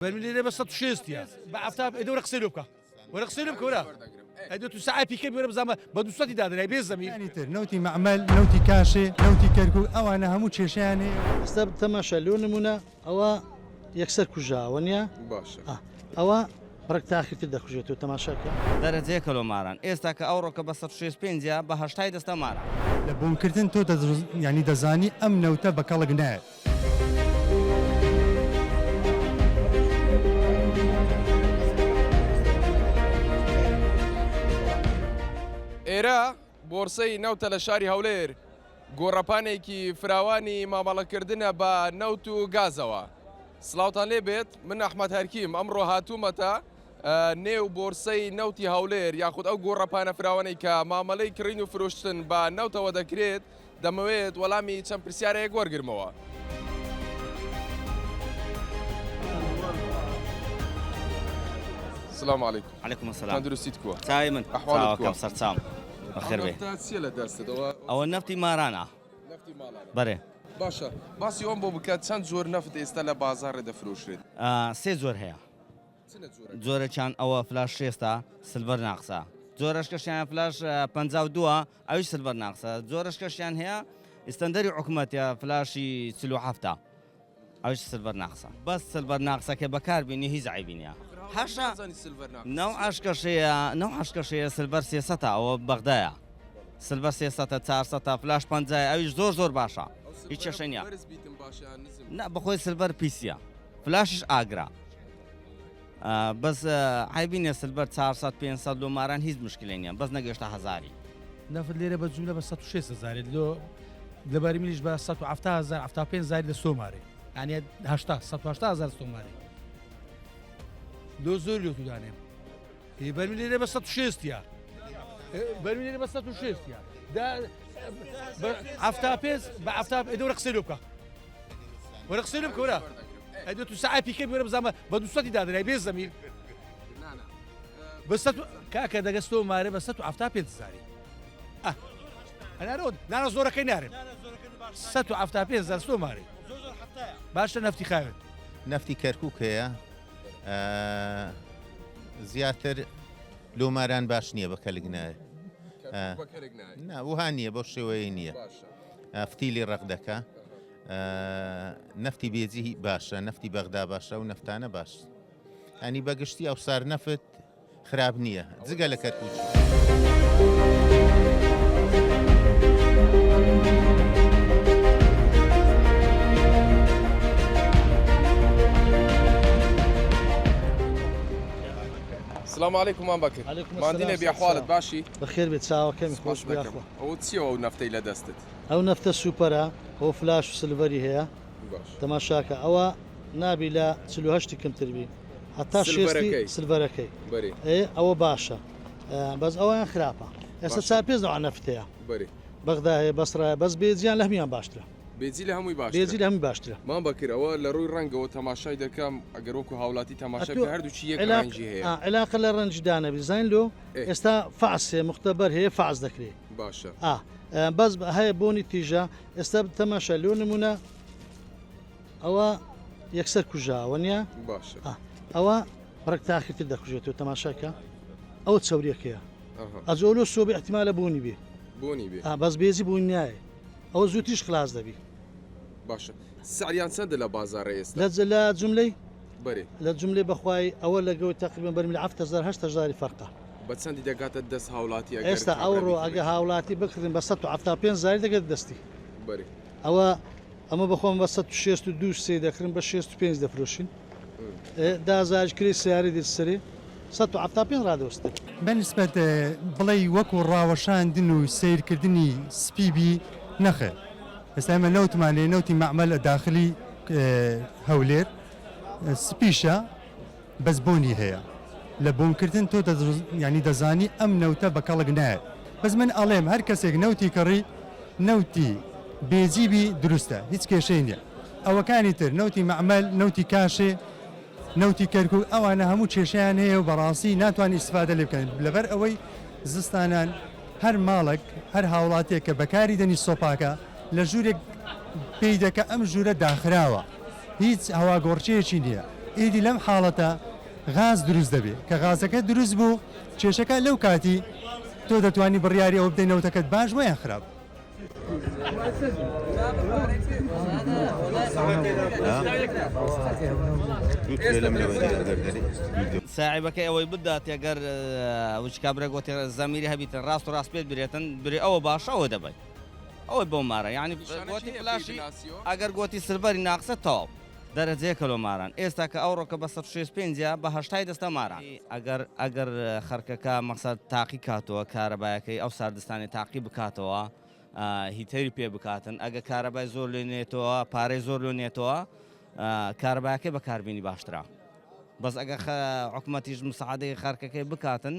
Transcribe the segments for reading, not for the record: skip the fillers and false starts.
بەرمیل لێرە بە 160 یە بە 70 ئەی دەورە قسەی لۆ بکە وەرە قسەی لۆ بکە وەرە ئەی دە تو سەعات پیکە وەرە بزانە بە 200 دادەنای بێ زەمیر. یانی تر نەوتی مەعمەل، نەوتی کاشێ، نەوتی کەرکوک ئەوانە هەموو کێشەیان هەیە. ئێستا تەماشا لۆ نمونە ئەوە یەکسەر کوژاوە نیە باشە ئا ئەوە بڕێک تاخیرتر دەکوژێتەوە تەماشا کە. دەرەجەیەکە لۆ ماران ئێستا کە ئەوڕۆکە بە 165 ە بە هەشتای دەستە ماران. لە بۆنکردن تۆ یانی دەزانی ئەم نەوتە بە کەڵک نایەت. ئێرە بۆرسەی نەوتە لە شاری هەولێر، گۆڕەپانێکی فراوانی مامەڵەکردنە بە نەوت و گازەوە. سڵاوتان لێ بێت، من ئەحمەد هەرکیم، ئەمڕۆ هاتوومەتە نێو بۆرسەی نەوتی هەولێر یاخود ئەو گۆڕەپانە فراوانەی کە مامەلەی کڕین و فرۆشتن بە نەوتەوە دەکرێت، دەمەوێت وەڵامی چەند پرسیارێک وەرگرمەوە. سلام علیکم علیکم السلام تەندروستیت کووە چاوی من ئەحواڵت کووە؟ چاوەکەم سەرچاوم بەخێر بێ ئەو نەفتە چییە لە دەستت ئەوە ئەوە نەفتی مارانە نەفتی ماڵانە بەرێ باشە باسی ئەوەم بۆ بکە چەند جۆر نەفت ئێستا لە بازاڕێ دەفرۆشرێت سێ جۆر هەیە جۆرەکیان ئەوە فلاش شێستە سلڤەر ناقسە جۆرەشکەشیان فلاش 52 ئەویش سلڤەر ناقسە جۆرەشکەشیان هەیە ئیستەندەری حکومەتە فلاشی 47 ئەویش سلڤەر ناقسە بەس سلڤەر ناقسەکە بەکاربینی هیچ عیبی نییە حاشا نەو عشکەشەیە نەو عشکەشەیە سلڤەر سێسەتە ئەوە بەغدایە سلڤەر سێسەتە چارسەتە فلاش پەنجایە ئەویش زۆر زۆر باشە هیچ کێشە نییە نا بەخۆی سلڤەر پیسیە فلاشش ئاگرە بەس عیبی نیە سلڤەر 400 500 لۆ ماران هیچ مشکلێ نییە بەس نەگەشتە هەزاری. نەفت لێرە بە جوملە بە 160 هەزارێت لۆ لە بەرمیلیش بە 170 هەزار 75 هەزاری لە سۆمارێ یعنی 80 180 هەزار سۆمارێ لۆ زۆر لۆ تو دانێم ئی بەرمیل لێرە بە 160 یا بەرمیل لێرە بە 160 یا دا بە 75 بە 70 دەورە قسەی لۆ بکە وەرە قسەی لۆ بکە وەرە ئەی تو سەعات پیکە وەرە بزانە بە 200 دادەنای بێ زەمیر بە سەد کاکە دەگە ستۆ مارێ بە 175 هەزاری ئە ئەنارۆ نانە زۆرەکەی نارێم 175 هەزار ستۆ مارێ باشە نەفتی خاوێن نەفتی کەرکوک هەیە زیاتر لۆماران باش نییە بە کەلک نایە نا وها نییە بەو شێوەیە نییە فتیلی ڕق دەکا نەفتی بێجی باشە نەفتی بەغدا باشە و نەفتانە باش ئەنی بەگشتی ئەوسار نەفت خراپ نییە جگە لە کەرکوک. سلام علیکم مام بەکر ماندی نەبی ئەحواڵت باشی؟ بەخێر بێت چاوەکەمی خۆش بێ یاخوا. ئەوە چییە ئەو نەفتەی لە دەستت؟ ئەو نەفتە سوپەرە ئەوە فلاش و سلڤەری هەیە تەماشاکە ئەوە نابی لە 48 کەمتر بی هەتا شێستی سلڤەرەکەی ئێ ئەوە باشە بەس ئەویان خراپە ئێستا چار پێنج نەوع نەفت هەیە بەغدا هەیە بەسرا بەس بێجیان لە هەموان باشترە بێجی لە هەمووی باشترە بێجی لە هەمووی باشترە مام بەکر ئەوە لە ڕووی ڕەنگەوە تەماشای دەکەم ئەگەر وەکو هاوڵاتی تەماشای بکە هەردووکی یەک ڕەنگی هەیە علاقە لە ڕەنگی دانەبی زین لۆ ئێستا فەعس هەیە مختبەر هەیە فەعس دەکرێ باشە ئا بەس هەیە بۆنی تیژە ئێستا تەماشا لۆ نمونە ئەوە یەکسەر کوژاوە نیە باشە ئەوە بڕێک تاخیرتر دەکوژێتەوە تەماشاکە ئەوە چەوریەکەیە ئەجۆلۆ سۆبی احتیمالە بوونی بێ بوونی بێ بەس بێزی بوون نایە ئەوە زووتریش خلاص دەبی باشە سعریان چەندە لە بازاڕێ ئێستا لە جملەی بەرێ لە جملەی بەخوای ئەوە لەگەوەی تەقریبەن بەرمیل 7000 8000 فەرقە. بە چەندی دەگاتە دەست هاوڵاتی ئەگەر ئێستا کابرا ئەوڕۆ بیکڕێت؟ ئەگە هاوڵاتی بکڕین بە 175 زاری دەگەتە دەستی. بەرێ. ئەوە ئەمە بەخۆم بە 162 سێ دەکڕین بە 65 دەفرۆشین. ئێ دە هەزاریش کرێی سەیارەی دێتە سەرێ 175 ڕادەوەستێ. بە نیسبەت بڵێی وەکو ڕاوەشاندن و سەیرکردنی سپی بی نەخێر ئێستا ئێمە نەوتمان هەیە نەوتی مەعمەل داخلی هەولێر سپیشە بەس بۆنی هەیە لە بۆنکردن تۆ یانی دەزانی ئەم نەوتە بە کەڵک نایەت بەس من ئەڵێم هەر کەسێک نەوتی کڕی نەوتی بێجیبی دروستە هیچ کێشەی نییە ئەوەکانی تر نەوتی مەعمەل نەوتی کاشێ نەوتی کەرکوک ئەوانە هەموو کێشەیان هەیە و بەڕاستی ناتوانن ئیستفادە لێ بکەن لەبەر ئەوەی زستانان هەر ماڵێک هەر هاوڵاتیەک کە بەکاری دەنی سۆپاکە لە ژوورێک پێی دەکە ئەم ژوورە داخراوە هیچ هەواگۆڕکێیەکی نییە. ئیدی لەم حاڵەتە غاز دروست دەبێ کە غازەکە دروست بوو کێشەکە لەو کاتی تۆ دەتوانی بڕیاری ئەوە بدەی نەوتەکەت باش بووە یان خراپ. ساعیبەکەی ئەوەی بداتێ گەر وچ کابرا گۆتێ زەمیری هەبیتن ڕاست و ڕاست پێت برێتن برێ ئەوە باشە ئەوە دەبەی ئەوەی بۆ مارە یعنی گۆتی فلاشی ئەگەر گۆتی سلڤەری ناقسە تەواو دەرەجەیەکە لۆ ماران ئێستا کە ئەوڕۆکە بە 165 بە هەشتای دەستە ماران ئەگەر ئەگەر خەرکەکە مەقسەد تاقی کاتەوە کارەبایەکەی ئەو ساردستانی تاقی بکاتەوە هیتەری پێ بکاتن ئەگە کارەبای زۆر لێ نێتەوە پارەی زۆر لۆ نێتەوە کارەباکەی بەکاربینی باشترە بەس ئەگە حکومەتیش مساعدەی خەرکەکەی بکاتن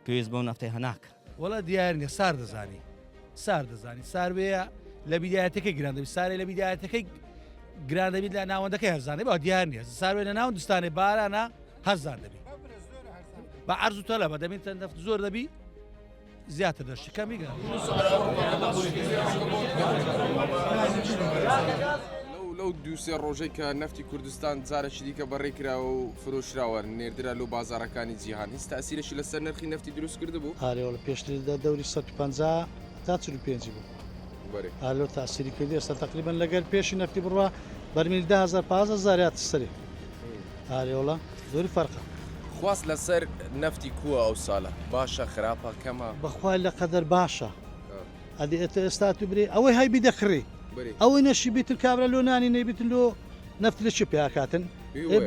پێویست بەو نەفتەی هەناک. وەڵا دیار نیە سار دەزانی سار دەزانی سار وەیە لە بیدایەتەکەی گران دەبی سارێ لە بیدایەتەکەی گران دەبیت لە ناوەندەکەی هەرزانێ با دیار نیە ساروێ لە ناو دوستانێ بارانە هەرزان دەبی بە عەرز و تەلەبە دەبین نەفت زۆر دەبی زیاتر دەشتی کەمی گران. لەو دوو سێ ڕۆژەی کە نەفتی کوردستان جارێکی دیکە بەڕێ کراوە و فرۆشراوە نێردرا لۆ بازاڕەکانی جیهان هیچ تاسیرێکی لەسەر نرخی نەفتی دروست کردبوو؟ ئارێ وەڵا پێشتر لە دەوری 150 تا 45 بوو. بەرێ. ئا لۆ تاسیری کردی ئێستا تەقریبەن لەگەر پێشی نەفتی بڕوا بەرمیل 10000 15000 یاتە سەرێ. ئارێ وەڵا زۆری فەرقە. خواست لەسەر نەفتی کووە ئەو سالە باشە خراپە کەمە؟ بەخوا لە قەدەر باشە ئەدی ئەتە ئێستا تو برێ ئەوەی هەیبی دەکڕی ئەوەی نەشی بیتن کابرا لۆ نانی نەیبیتن لۆ نەفت لە چی پیاکاتن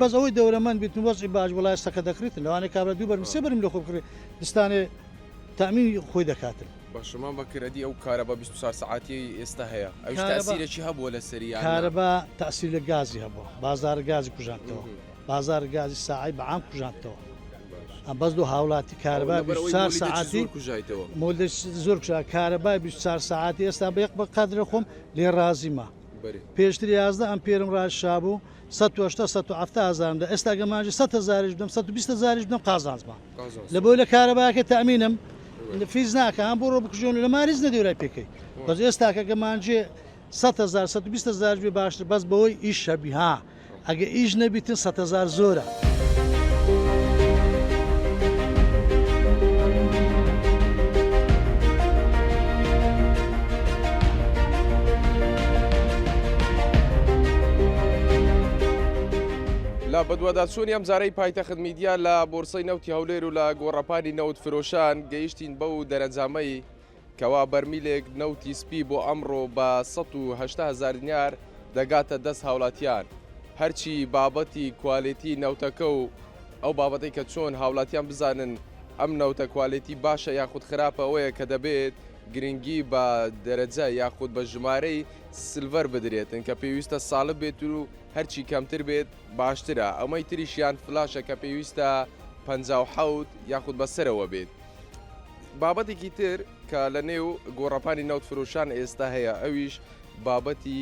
بەس ئەوەی دەورەمەند بیتن وەزعی باش وڵای ئێستاکە دەکڕیتن لەوانەیە کابرا دوو بەرم سێ بەرم لۆ خۆ بکڕێ دستانێ تامینی خۆی دەکاتن. باشە مام بەکر ئەدی ئەو کارەبا 24 سەعاتیەی ئێستا هەیە ئەویش تاسیرێکی هەبووە لەسەری یان نا؟ کارەبا تاسیر لە گازی هەبووە بازار گازی کوژاندتەوە بازار گازی ساعی بە عام کوژاندتەوە بەس لۆ هاوڵاتی کارەبا 24 سەعاتی مۆلیدە زۆر کوژا کارەبای 24 سەعاتی ئێستا بە یەک بە قەدرە خۆم لێ ڕازیمە پێشتر 11 ئەمپێرم ڕاشابوو 180 170 هەزارم دا ئێستا گە مانگی 100 هەزاریش بدەم 120 هەزاریش بدەم قازانجمە لە بۆی لە کارەباکە تەئمینم فیز ناکە هەم بۆ ڕۆ بکوژێن لە ماریز نەدێرای پێکەی بەس ئێستا کە گە مانگێ 100 هەزار 120 هەزار بێ باشتر بەس بەوەی ئیش هەبی ها ئەگە ئیش نەبیتن 100 هەزار زۆرە. لە بەدواداچوونی ئەمجارەی پایتەخت میدیا لە بۆرسەی نەوتی هەولێر و لە گۆڕەپانی نەوت فرۆشان گەیشتین بەو دەرەنجامەی کەوا بەرمیلێک نەوتی سپی بۆ ئەمڕۆ بە 180 هەزار دینار دەگاتە دەست هاوڵاتیان هەرچی بابەتی کوالێتی نەوتەکە و ئەو بابەتەی کە چۆن هاوڵاتیان بزانن ئەم نەوتە کوالێتی باشە یاخود خراپە ئەوەیە کە دەبێت گرنگی بە دەرەجە یاخود بە ژمارەی سلڤەر بدرێتن کە پێویستە ساڵب بێت و هەرچی کەمتر بێت باشترە، ئەمەی تریشیان فلاشە کە پێویستە 57 یاخود بەسەرەوە بێت. بابەتێکی تر کە لە نێو گۆڕەپانی نەوت فرۆشان ئێستا هەیە ئەویش بابەتی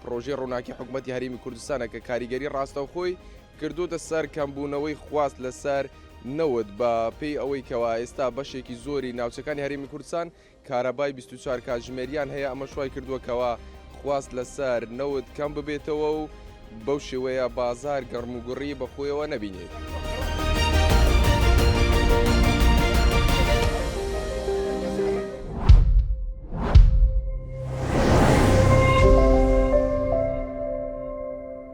پرۆژەی ڕووناکی حکوومەتی هەرێمی کوردستانە کە کاریگەری ڕاستەوخۆی کردوتە سەر کەمبوونەوەی خواست لەسەر نەوت بە پێی ئەوەی کەوا ئێستا بەشێکی زۆری ناوچەکانی هەرێمی کوردستان کارەبای 24 کاتژمێریان هەیە، ئەمەش وای کردووە کەوا خواست لەسەر نەوت کەم ببێتەوە و بەو شێوەیە بازار گەڕموگوڕی بەخۆیەوە نەبینێت.